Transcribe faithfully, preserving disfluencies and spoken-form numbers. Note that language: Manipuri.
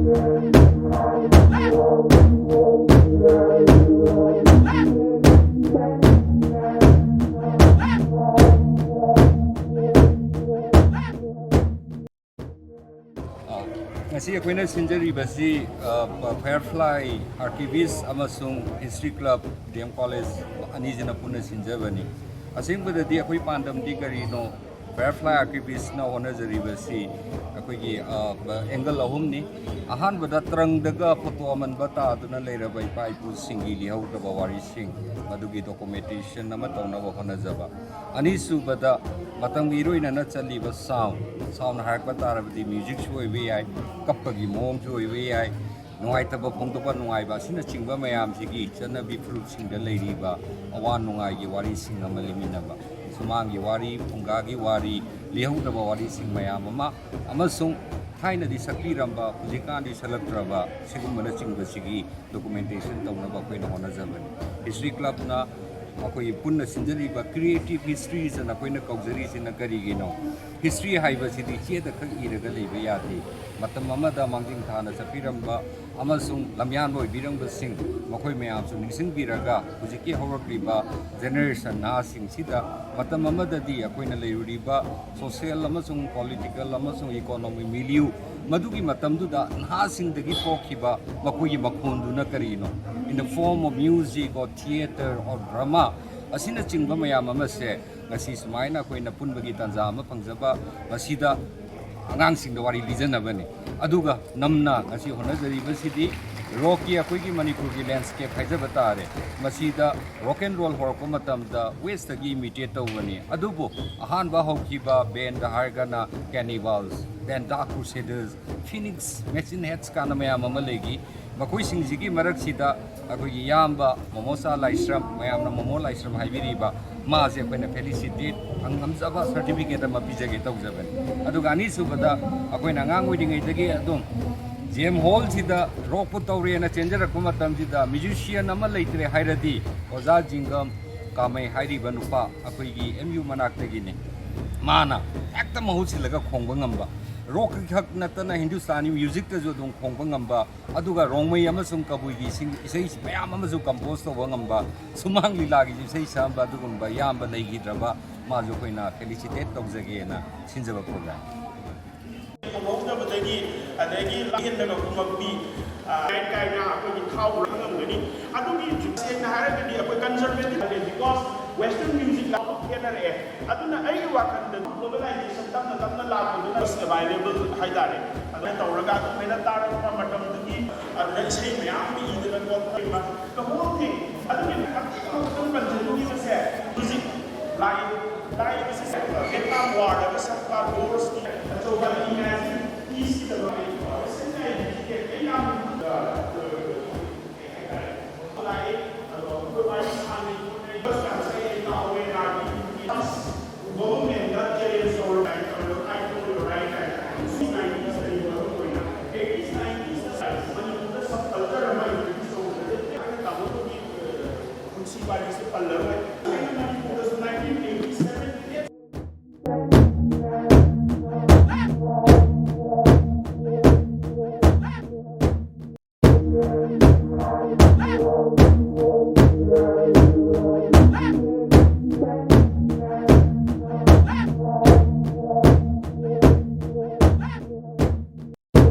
ꯑ, ꯉꯁꯤ ꯑꯩꯈꯣꯏꯅ ꯁꯤꯟꯖꯔꯤꯕꯁꯤ, ꯑ, ꯐꯌꯔꯐ꯭ꯂꯥꯏ ꯑꯥꯔꯀꯤꯚꯤꯁ ꯑꯃꯁꯨꯡ history club D M college ꯑꯅꯤꯁꯤꯅ ꯄꯨꯟꯅ ꯁꯤꯟꯖꯕꯅꯤ꯫ ꯑꯁꯦꯡꯕꯗꯗꯤ ꯑꯩꯈꯣꯏ ꯄꯥꯟꯗꯝꯗꯤ ꯀꯔꯤꯅꯣ? ꯐꯌꯔꯐ꯭ꯂꯥꯏ ꯑꯥꯔꯀꯤꯚꯤꯁꯅ ꯍꯣꯠꯅꯖꯔꯤꯕꯁꯤ ꯑꯩꯈꯣꯏꯒꯤ, ꯑ, ꯑꯦꯡꯒꯜ ꯑꯍꯨꯝꯅꯤ꯫ ꯑꯍꯥꯟꯕꯗ ꯇ꯭ꯔꯪꯗꯒ ꯐꯣꯇꯣ ꯑꯃꯟꯕ ꯇꯥꯗꯨꯅ ꯂꯩꯔꯕ ꯏꯄꯥ ꯏꯄꯨꯁꯤꯡꯒꯤ ꯂꯤꯍꯧꯗꯕ ꯋꯥꯔꯤꯁꯤꯡ, ꯃꯗꯨꯒꯤ ꯗꯣꯀꯨꯃꯦꯟꯇꯦꯁꯟ ꯑꯃ ꯇꯧꯅꯕ ꯍꯣꯠꯅꯖꯕ꯫ ꯑꯅꯤꯁꯨꯕꯗ, ꯃꯇꯝꯒꯤ ꯏꯔꯣꯏꯅꯅ ꯆꯠꯂꯤꯕ ꯁꯥꯎꯟ, ꯁꯥꯎꯟ ꯍꯥꯏꯔꯛꯄ ꯇꯥꯔꯕꯗꯤ ꯃ꯭ꯌꯨꯖꯤꯛꯁꯨ ꯑꯣꯏꯕ ꯌꯥꯏ, ꯀꯞꯄꯒꯤ ꯃꯑꯣꯡꯁꯨ ꯑꯣꯏꯕ ꯌꯥꯏ, ꯅꯨꯡꯉꯥꯏꯇꯕ ꯐꯣꯡꯗꯣꯛꯄ, ꯅꯨꯡꯉꯥꯏꯕ ꯑꯁꯤꯅꯆꯤꯡꯕ ꯃꯌꯥꯝꯁꯤꯒꯤ ꯆꯠꯅꯕꯤ ꯐꯨꯔꯨꯞꯁꯤꯡꯗ ꯂꯩꯔꯤꯕ ꯑꯋꯥ ꯅꯨꯡꯉꯥꯏꯒꯤ ꯋꯥꯔꯤꯁꯤꯡ ꯑꯃ ꯂꯩꯃꯤꯟꯅꯕ, ꯁꯨꯃꯥꯡꯒꯤ ꯋꯥꯔꯤ, ꯐꯨꯡꯒꯥꯒꯤ ꯋꯥꯔꯤ, ꯂꯤꯍꯧꯗꯕ ꯋꯥꯔꯤꯁꯤꯡ ꯃꯌꯥꯝ ꯑꯃ, ꯑꯃꯁꯨꯡ ꯊꯥꯏꯅꯗꯤ ꯁꯛꯄꯤꯔꯝꯕ, ꯍꯧꯖꯤꯛꯀꯥꯟꯗꯤ ꯁꯛꯂꯛꯇ꯭ꯔꯕ ꯁꯤꯒꯨꯝꯕꯅꯆꯤꯡꯕꯁꯤꯒꯤ ꯗꯣꯀꯨꯃꯦꯟꯇꯦꯁꯟ ꯇꯧꯅꯕ ꯑꯩꯈꯣꯏꯅ ꯍꯣꯠꯅꯖꯕꯅꯤ꯫ ꯍꯤꯁꯇ꯭ꯔꯤ ꯀ꯭ꯂꯕꯅ ꯑꯩꯈꯣꯏꯒꯤ ꯄꯨꯟꯅ ꯁꯤꯟꯖꯔꯤꯕ ꯀ꯭ꯔꯤꯌꯦꯇꯤꯞ ꯍꯤꯁꯇ꯭ꯔꯤꯁ ꯑꯅ ꯑꯩꯈꯣꯏꯅ ꯀꯧꯖꯔꯤꯁꯤꯅ ꯀꯔꯤꯒꯤꯅꯣ? ꯍꯤꯁꯇ꯭ꯔꯤ ꯍꯥꯏꯕꯁꯤꯗꯤ ꯆꯦꯗ ꯈꯛ ꯏꯔꯒ ꯂꯩꯕ ꯌꯥꯗꯦ꯫ ꯃꯇꯝ ꯑꯃꯗ ꯃꯥꯡꯖꯤꯜ ꯊꯥꯅ ꯆꯠꯄꯤꯔꯝꯕ ꯑꯃꯁꯨꯡ ꯂꯝꯌꯥꯟꯕ ꯑꯣꯏꯕꯤꯔꯝꯕꯁꯤꯡ, ꯃꯈꯣꯏ ꯃꯌꯥꯝꯁꯨ ꯅꯤꯡꯁꯤꯡꯕꯤꯔꯒ, ꯍꯧꯖꯤꯛꯀꯤ ꯍꯧꯔꯛꯂꯤꯕ ꯖꯦꯅꯦꯔꯦꯁꯟ ꯅꯍꯥꯁꯤꯡꯁꯤꯗ, ꯃꯇꯝ ꯑꯃꯗꯗꯤ ꯑꯩꯈꯣꯏꯅ ꯂꯩꯔꯨꯔꯤꯕ ꯁꯣꯁꯤꯌꯦꯜ ꯑꯃꯁꯨꯡ ꯄꯣꯂꯤꯇꯤꯀꯦꯜ ꯑꯃꯁꯨꯡ ꯏꯀꯣꯅꯣꯃꯤ ꯃꯤꯂꯤꯌꯨ, ꯃꯗꯨꯒꯤ ꯃꯇꯝꯗꯨꯗ ꯅꯍꯥꯁꯤꯡꯗꯒꯤ ꯊꯣꯛꯈꯤꯕ ꯃꯈꯣꯏꯒꯤ ꯃꯈꯣꯟꯗꯨꯅ ꯀꯔꯤꯅꯣ? In the form of music or theatre or drama ꯑꯁꯤꯅꯆꯤꯡꯕ ꯃꯌꯥꯝ ꯑꯃꯁꯦ ꯉꯁꯤ ꯁꯨꯃꯥꯏꯅ ꯑꯩꯈꯣꯏꯅ ꯄꯨꯟꯕꯒꯤ ꯇꯥꯟꯖꯥ ꯑꯃ ꯐꯪꯖꯕ, ꯃꯁꯤꯗ ꯑꯉꯥꯡꯁꯤꯡꯗ ꯋꯥꯔꯤ ꯂꯤꯖꯅꯕꯅꯤ꯫ ꯑꯗꯨꯒ ꯅꯝꯅ ꯉꯁꯤ ꯍꯣꯠꯅꯖꯔꯤꯕꯁꯤꯗꯤ ꯔꯣꯛꯀꯤ ꯑꯩꯈꯣꯏꯒꯤ ꯃꯅꯤꯄꯨꯔꯒꯤ ꯂꯦꯟꯁ꯭ꯀꯦꯞ ꯍꯥꯏꯖꯕ ꯇꯥꯔꯦ꯫ ꯃꯁꯤꯗ ꯔꯣꯛ ꯑꯦꯟ ꯔꯣꯜ ꯍꯧꯔꯛꯄ ꯃꯇꯝꯗ ꯋꯦꯁꯇꯒꯤ ꯏꯃꯤꯇꯦꯠ ꯇꯧꯕꯅꯤ꯫ ꯑꯗꯨꯕꯨ ꯑꯍꯥꯟꯕ ꯍꯧꯈꯤꯕ ꯕꯦꯟꯗ ꯍꯥꯏꯔꯒꯅ ꯀꯦꯅꯤꯕꯥꯜꯁ, ꯕꯦꯟꯗꯥ ꯀ꯭ꯔꯨꯁꯦꯗꯔꯁ, ꯐꯤꯅꯤꯛꯁ ꯃꯦꯆꯤꯟ ꯍꯦꯠꯁ ꯀꯥꯟꯅ ꯃꯌꯥꯝ ꯑꯃ ꯂꯩꯈꯤ꯫ ꯃꯈꯣꯏꯁꯤꯡꯁꯤꯒꯤ ꯃꯔꯛꯁꯤꯗ ꯑꯩꯈꯣꯏꯒꯤ ꯏꯌꯥꯝꯕ ꯃꯣꯃꯣꯆꯥ ꯂꯥꯏꯁ꯭ꯔꯝ, ꯃꯌꯥꯝꯅ ꯃꯣꯃꯣ ꯂꯥꯏꯁ꯭ꯔꯝ ꯍꯥꯏꯕꯤꯔꯤꯕ, ꯃꯥꯁꯦ ꯑꯩꯈꯣꯏꯅ ꯐꯦꯂꯤꯁꯤꯇꯦꯠ ꯐꯪ ꯉꯝꯖꯕ ꯁꯥꯔꯇꯤꯐꯤꯀꯦꯠ ꯑꯃ ꯄꯤꯖꯒꯦ ꯇꯧꯖꯕꯅꯤ꯫ ꯑꯗꯨꯒ ꯑꯅꯤꯁꯨꯕꯗ, ꯑꯩꯈꯣꯏꯅ ꯑꯉꯥꯡ ꯑꯣꯏꯔꯤꯉꯩꯗꯒꯤ ꯑꯗꯨꯝ ꯖꯤ ꯑꯦꯝ ꯍꯣꯜꯁꯤꯗ ꯔꯣꯛꯄꯨ ꯇꯧꯔꯦꯅ ꯆꯦꯟꯖꯔꯛꯄ ꯃꯇꯝꯁꯤꯗ ꯃ꯭ꯌꯨꯖꯤꯁꯤꯌꯥꯟ ꯑꯃ ꯂꯩꯇ꯭ꯔꯦ ꯍꯥꯏꯔꯗꯤ ꯑꯣꯖꯥ ꯖꯤꯡꯒꯝ ꯀꯥꯃꯩ ꯍꯥꯏꯔꯤꯕ ꯅꯨꯄꯥ ꯑꯩꯈꯣꯏꯒꯤ ꯑꯦꯝ ꯌꯨ ꯃꯅꯥꯛꯇꯒꯤꯅꯤ꯫ ꯃꯥꯅ ꯍꯦꯛꯇ ꯃꯍꯨꯠ ꯁꯤꯜꯂꯒ ꯈꯣꯡꯕ ꯉꯝꯕ꯫ ꯔꯣꯛꯀꯤ ꯈꯛ ꯅꯠꯇꯅ ꯍꯤꯟꯗꯨꯁꯇꯥꯅꯤ ꯃ꯭ꯌꯨꯖꯤꯛꯇꯁꯨ ꯑꯗꯨꯝ ꯈꯣꯡꯕ ꯉꯝꯕ, ꯑꯗꯨꯒ ꯔꯣꯡꯃꯩ ꯑꯃꯁꯨꯡ ꯀꯕꯨꯏꯒꯤ ꯏꯁꯩ ꯃꯌꯥꯝ ꯑꯃꯁꯨ ꯀꯝꯄꯣꯖ ꯇꯧꯕ ꯉꯝꯕ, ꯁꯨꯃꯥꯡ ꯂꯤꯂꯥꯒꯤꯁꯨ ꯏꯁꯩ ꯁꯛꯑꯝꯕ ꯑꯗꯨꯒꯨꯝꯕ ꯏꯌꯥꯝꯕ ꯂꯩꯈꯤꯗ꯭ꯔꯕ, ꯃꯥꯁꯨ ꯑꯩꯈꯣꯏꯅ ꯐꯦꯂꯤꯁꯤꯇꯦꯠ ꯇꯧꯖꯒꯦꯅ ꯁꯤꯟꯖꯕ ꯄ꯭ꯔꯣꯒ꯭ꯔꯥꯝ꯫ ꯈꯪꯍꯧꯗꯕꯗꯒꯤ ꯑꯗꯒꯤ ꯂꯥꯏꯍꯟꯗꯒ ꯀꯨꯝꯃꯛꯄꯤ, ꯀꯥꯏ ꯀꯥꯏꯅ ꯑꯩꯈꯣꯏꯒꯤ ꯊꯥꯎ ꯈꯪꯉꯝꯒꯅꯤ꯫ ꯑꯗꯨꯒꯤ ꯁꯦꯡꯅ ꯍꯥꯏꯔꯒꯗꯤ ꯑꯩꯈꯣꯏ ꯀꯟꯖꯔꯕꯦꯇꯤꯚ ꯍꯥꯏꯔꯦ, because western music ꯂꯥꯎꯕ ꯈꯦꯠꯅꯔꯛꯑꯦ꯫ ꯑꯗꯨꯅ ꯑꯩꯒꯤ ꯋꯥꯈꯜꯗ globalization ꯇꯞꯅ ꯇꯞꯅ ꯂꯥꯛꯄꯗꯨꯅ available ꯍꯥꯏꯇꯥꯔꯦ꯫ ꯑꯗꯨꯃꯥꯏꯅ ꯇꯧꯔꯒ ꯑꯗꯨꯃꯥꯏꯅ ꯇꯥꯔꯛꯄ ꯃꯇꯝꯗꯨꯒꯤ ꯑꯗꯨꯗ ꯏꯁꯩ ꯃꯌꯥꯝ ꯑꯃ ꯏꯗꯅ ꯈꯣꯠꯇꯅ the whole thing꯫ ꯑꯗꯨꯒꯤ ꯃꯇꯤꯛ ꯑꯃꯈꯛꯇꯪ ꯄꯟꯖꯅꯤꯡꯉꯤꯕꯁꯦ ꯍꯧꯖꯤꯛ ꯂꯥꯏ, ꯂꯥꯏ ꯑꯁꯤ ꯚꯤꯌꯦꯠꯅꯥꯝ ꯋꯥꯔꯗꯒ ꯁꯛꯄ ꯗꯣꯔꯁꯀꯤ ꯑꯆꯧꯕ